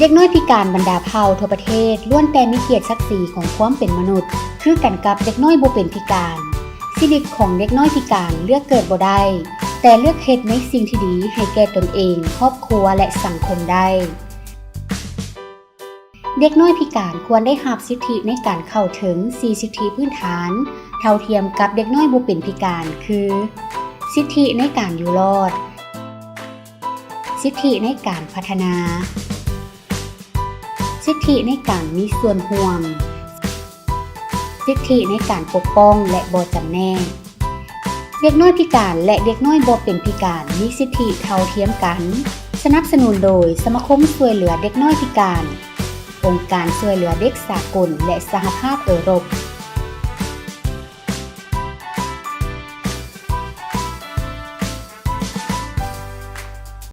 ເດັກນ້ອຍພິການບັນດາເຜົ່າທົ່ວປະເທດ ລ້ວນແຕ່ມີກຽດສັກສີຂອງຄວາມເປັນມະນຸດ ຄືກັນກັບເດັກນ້ອຍບໍ່ເປັນພິການ. ຊີວິດຂອງເດັກນ້ອຍພິການເລືອກເກີດບໍ່ໄດ້, ແຕ່ເລືອກເຮັດໃນສິ່ງທີ່ດີໃຫ້ແກ່ຕົນເອງ, ຄອບຄົວ ແລະ ສັງຄົມໄດ້. ເດັກນ້ອຍພິການຄວນໄດ້ຮັບສິດທິໃນການເຂົ້າເຖິງສີ່ສິດທິພື້ນຖານ ເທົ່າທຽມກັບເດັກນ້ອຍບໍ່ເປັນພິການ ຄື ສິດທິໃນການຢູ່ລອດ, ສິດທິໃນການພັດທະນາ, ສິດທິໃນການມີສ່ວນຮ່ວມ, ສິດທິໃນການປົກປ້ອງ ແລະ ບໍ່ຈຳແນກ. ເດັກນ້ອຍພິການ ແລະ ເດັກນ້ອຍບໍ່ເປັນພິການມີສິດທິເທົ່າທຽມກັນ. ສະໜັບສະໜູນໂດຍສະມາຄົມຊ່ວຍເຫຼືອເດັກນ້ອຍພິການ, ອົງການຊ່ວຍເຫຼືອເດັກສາກົນ ແລະ ສະຫະພາບເອີຣົບ.